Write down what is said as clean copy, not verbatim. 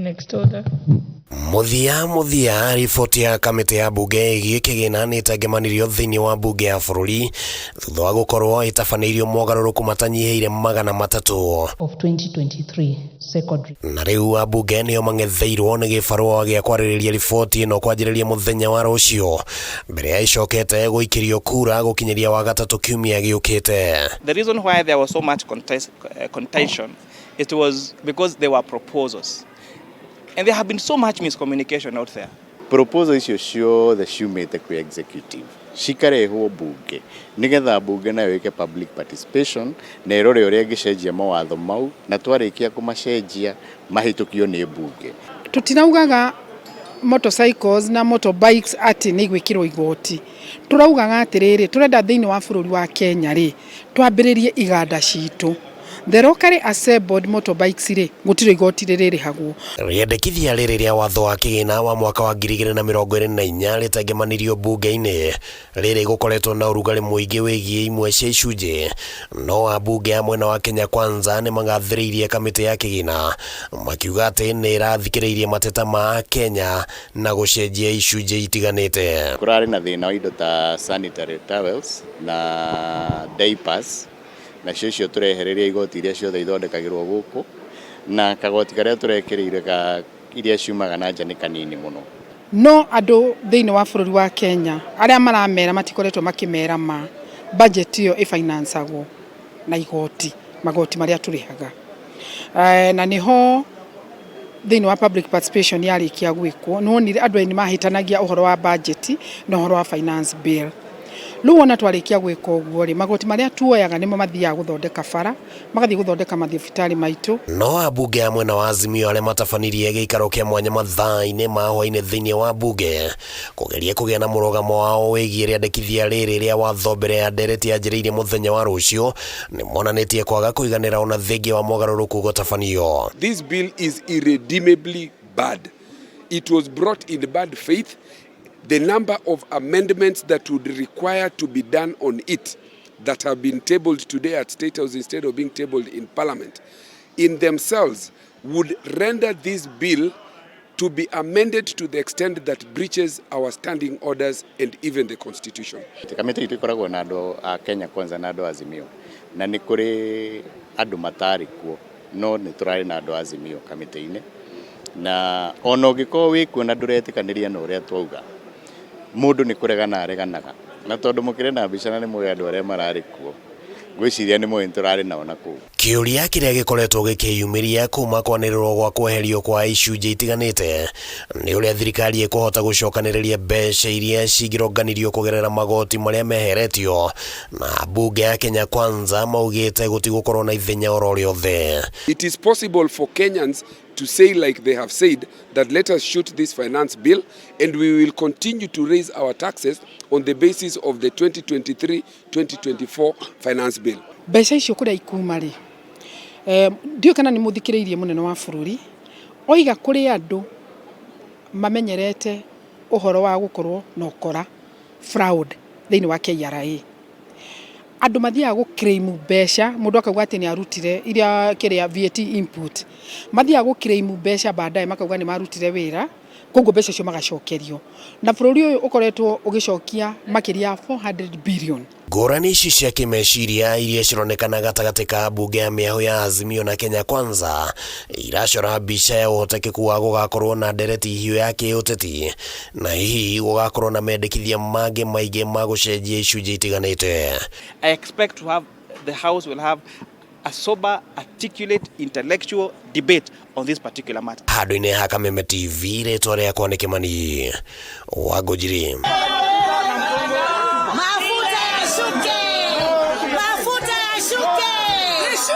Next order. Mũthia mũthia, riboti ya kamĩtĩ ya mbunge ĩgiĩ kĩgĩna nĩ ĩtengemanirio thĩinĩ wa mbunge ya bũrũri thutha wa gũkorwo ĩtabanĩirio mogarũrũku matanyihĩire 300. Of 2023 secondary. Na rĩu ambunge nĩo mang'etheirwo nĩ gĩbarũa gĩa kwarĩrĩria riboti ĩno kwanjĩrĩria mũthenya wa rũciũ mbere ya ĩcokete gũikĩrio kura gũkinyĩria Wagatatũ kiumia gĩũkĩte. The reason why there was so much contention, it was because there were proposals. And there have been so much miscommunication out there. Proposal icio ciothe ciumĩte kwĩ executive cikarehwo bunge nigetha bunge nayo ĩke public participation na ĩrore ũrĩa ĩngĩcenjia mawatho mau, na twarĩkia kũmacenjia mahĩtũkio nĩ bunge. Tutiraugaga motorcycles na motorbikes atĩ nĩ igwĩkĩrwo igoti. Tũraugaga atĩrĩrĩ, tũrenda thĩinĩ wa bũrũri wa Kenya rĩ, twambĩrĩrie iganda citũ. The locally assembled motorbikes rĩ, gũtirĩ igoti rĩrĩrĩhagwo. Rĩendekithia rĩrĩ rĩa watho wa kĩgĩna wa mwaka wa 2024 rĩtengemanirio mbunge-inĩ rĩrĩ gũkoretwo na ũrugarĩ mũingĩ wĩgiĩ imwe cia icunjĩ, no ambunge a mwena wa Kenya Kwanza nĩ magathĩrĩirie kamĩtĩ ya kĩgĩna makiuga atĩ nĩ ĩrathikĩrĩirie mateta ma Kenya na gũcenjia icunjĩ itiganĩte. Kũrarĩ na thĩna wa indo ta sanitary towels na diapers, nacio icio tũrehereria igoti iria ciothe ithondekagĩrwo gũkũ, na kagoti karĩa tũrekĩrĩire ka iria ciumaga na nja nĩ kanini mũno. No andũ thĩinĩ wa bũrũri wa Kenya arĩa maramera matikoretwo makĩmera ma budget ĩyo ĩfinancagwo na igoti, magoti marĩa tũrĩhaga. Na nĩho thĩinĩ wa public participation yarĩkia gwĩkwo, nĩwonire andũ nĩ mahĩtanagia ũhoro wa budget na ũhoro wa finance bill. Rĩu wona twarĩkia gwĩka ũguo rĩ, magoti marĩa tuoyaga nĩmo mathiaga gũthondeka bara, magathiĩ gũthondeka mathibitarĩ maitũ. No ambunge a mwena wa Azimio arĩa matabanirie gĩikaro kĩa mwanya mathaa-inĩ ma hwaĩ-inĩ thĩinĩ wa mbunge kũgeria kũgĩa na mũrũgamo wao wĩgiĩ rĩandĩkithia rĩrĩ rĩa watho mbere ya ndereti yanjĩrĩirie mũthenya wa rũciũ nĩ monanĩtie kwaga kũiganĩra ona thengia wa mogarũrũku gũtabanio. This bill is irredeemably bad. It was brought in bad faith. The number of amendments that would require to be done on it that have been tabled today at State House instead of being tabled in Parliament in themselves would render this bill to be amended to the extent that breaches our standing orders and even the Constitution. Kamĩtĩ itũ ĩkoragwo na andũ a Kenya Kwanza na andũ a Azimio, na nĩ kũrĩ andũ matarĩ kuo, no nĩ tũrarĩ na andũ a Azimio kamĩtĩ-inĩ, na ona ũngĩkorwo wĩ kuo na ndũretĩkanĩria na ũrĩa twauga, mũndũ nĩ kũregana areganaga, na tondũ mũkĩrĩ na mbica na nĩ mũĩ andũ arĩa mararĩ kuo, ngwĩciria nĩ mũĩ nĩ tũrarĩ nao na kũu. Kĩũria kĩrĩa gĩkoretwo gĩkĩyumĩria kuma kwanĩrĩrwo gwa kweherio kwa icunjĩ itiganĩte nĩ ũrĩa thirikari ĩkũhota gũcokanĩrĩria mbeca iria cingĩronganirio kũgerera magoti marĩa meheretio, na mbunge ya Kenya Kwanza maugĩte gũtigũkorwo na ithenya oro rĩothe. It is possible for Kenyans to say, like they have said, that let us shoot this finance bill and we will continue to raise our taxes on the basis of the 2023-2024 finance bill. Mbeca icio kũrĩa ikuma rĩ, ndiũĩ kana nĩ mũthikĩrĩirie mũnene wa bũrũri oiga kũrĩ andũ mamenyerete ũhoro wa gũkorwo na ũkora, fraud, thĩinĩ wa KRA. Andũ mathiaga gũ claim mbeca, mũndũ akauga atĩ nĩ arutire iria kĩrĩa VAT input, mathiaga gũ claim mbeca baadaye makauga nĩ marutire wĩra, koguo mbeca icio magacokerio, na bũrũri ũyũ ũkoretwo ũgĩcokia makĩria ya 400 billion. Ngũrani ici cia kĩmeciria iria cironekana gatagatĩ ka mbunge ya mĩahũ ya Azimio na Kenya Kwanza iracora mbica ya ũhotekeku wa gũgakorwo na ndereti hiũ ya kĩũteti na hihi gũgakorwo na mendekithia mangĩ maingĩ ma gũcenjia icunjĩ itiganĩte. I expect to have the House will have a sober, articulate, intellectual debate on this particular matter. Handũ-inĩ ha Kameme TV, rĩtwa rĩakwa nĩ Kĩmani Wangũnjiri.